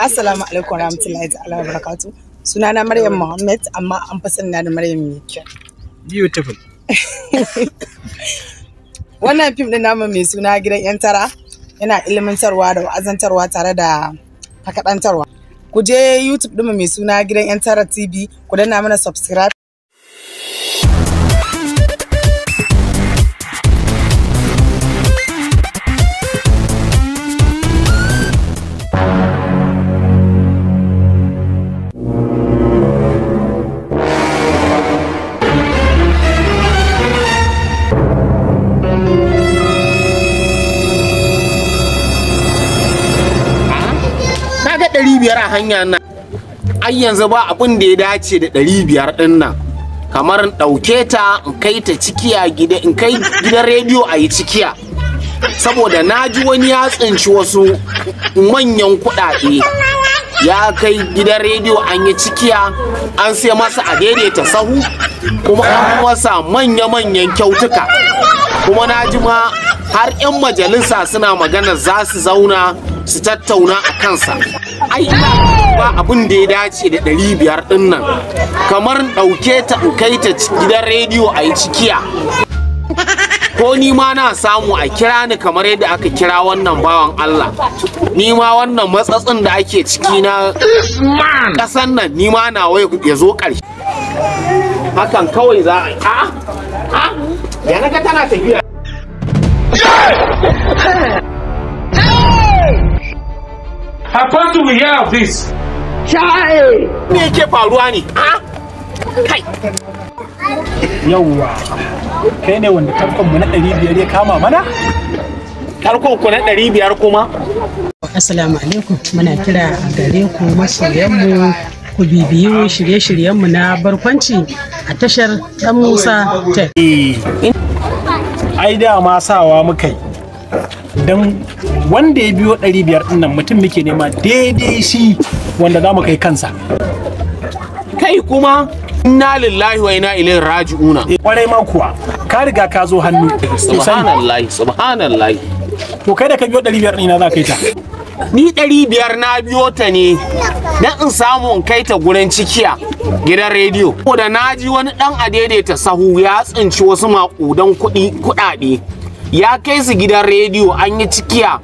Assalamu alaikum warahmatullahi ta'ala wabarakatuh. Sunana Maryam Muhammad, amma an fi sanina da Maryam mai kyau. Beautiful. Wannan fim din namu mai suna Gidan 'Yan Tara yana ilmantarwa da wa'azantarwa tare da fakaɗantarwa. Ku je YouTube ɗinmu mai suna Gidan 'Yan Tara TV, ku danna mana subscribe. Kaga 500 a hanya nan, ai yanzu ba abin da ya dace da 500 ɗin nan kamar in ɗauke ta in kai ta cikiya gida, in kai gidan rediyo a yi cikiya, saboda na ji wani ya tsinci wasu manyan kuɗaɗe ya kai gidan rediyo an yi cikiya, an sai masa a daidaita sahu, kuma an masa manya-manyan kyautuka. Kuma na ji ma har 'yan majalisa suna magana za su zauna su tattauna a kansa. Ai ba abin da ya dace da 500 ɗin nan kamar in ɗauke ta in kai ta gidan rediyo a yi cikiya, ko ni ma na samu a kira ni kamar yadda aka kira wannan bawan Allah. Ni ma wannan matsatsin da ake ciki na ƙasan nan, ni ma nawa ya zo ƙarshe. Hakan kawai za a yi. A'a, a ya naga tana tafiya. How do we hear of this? Me yake faruwa ne? A kai. Yawwa. Kai ne wanda tarkon mu na 500 ya kama mana? Tarkon ku na 500 kuma? Assalamu alaikum, muna kira a gare ku masoyanmu, ku bibiyi shirye-shiryenmu na barkwanci a tashar Dan Musa Tech. Eh. Ai dama sawa muka yi. Don wanda ya biyo 500 ɗin nan mutum muke nema daidai shi wanda za mu kai kansa. Kai kuma, inna lillahi wa inna ilaihi raji'una. Eh, kwarai ma kuwa, ka riga ka zo hannu. Subhanallahi, subhanallahi. To kai da ka biyo 500 ɗin, ina za ka yi ta? Ni 500 na biyo ta ne dan in samu in kai ta gurin cikiya gidan rediyo. Ko da na ji wani dan a daidaita sahu ya tsinci wasu maƙudan kuɗi kuɗaɗe ya kai su gidan rediyo an yi cikiya,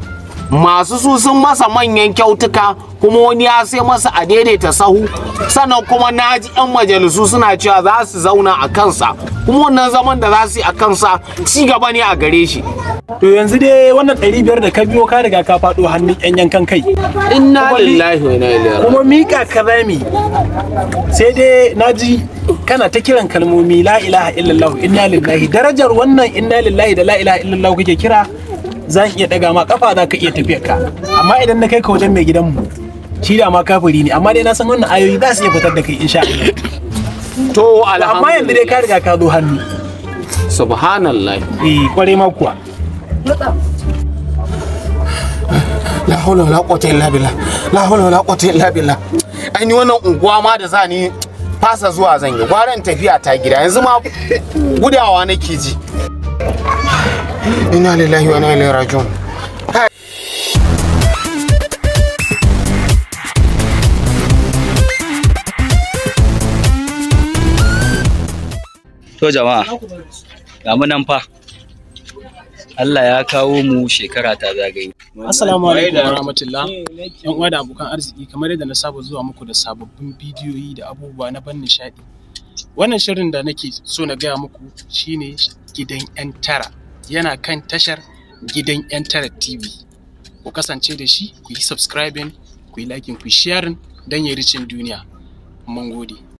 masu su sun masa manyan kyautuka, kuma wani ya sai masa a daidaita sahu. Sannan kuma na ji 'yan majalisu suna cewa za su zauna a kansa, kuma wannan zaman da za su yi a kansa ci gaba ne a gare shi. To yanzu dai wannan 500 da ka biyo, ka riga ka faɗo hannun 'yan yankan kai. Inna lillahi wa inna ilaihi. Kuma miƙa ka zami. Sai dai na ji kana ta kiran kalmomi, la ilaha illallah, inna lillahi. Darajar wannan inna lillahi da la ilaha illallah kake kira, zan iya daga ma kafa, za ka iya tafiyar ka. Amma idan na kai ka wajen mai gidanmu, shi da ma kafiri ne, amma dai na san wannan ayoyi za su iya fitar da kai insha Allah. To amma yanzu dai ka riga ka zo hannu. Subhanallah. Eh, kwarai ma kuwa. La hawla wala quwwata illa billah, la hawla wala quwwata illa billah. Ai ni wannan unguwa ma da za ni fasa zuwa zan yi, gwaran tafiya ta gida, yanzu ma gudawa nake ji. Inna lillahi wa inna ilaihi raji'un. To jama'a, ga mu nan fa. Allah ya kawo mu shekara ta zagayo. Assalamu alaikum wa rahmatullah. Yan uwa da abokan arziki, kamar yadda na saba zuwa muku da sababbin bidiyoyi da abubuwa na ban nishaɗi. Wannan shirin da nake so na gaya muku shine Gidan 'Yan Tara. Yana kan tashar Gidan 'Yan Tara TV. Ku kasance da shi, ku yi subscribing, ku yi liking, ku yi sharing don ya reaching duniya. Mun gode.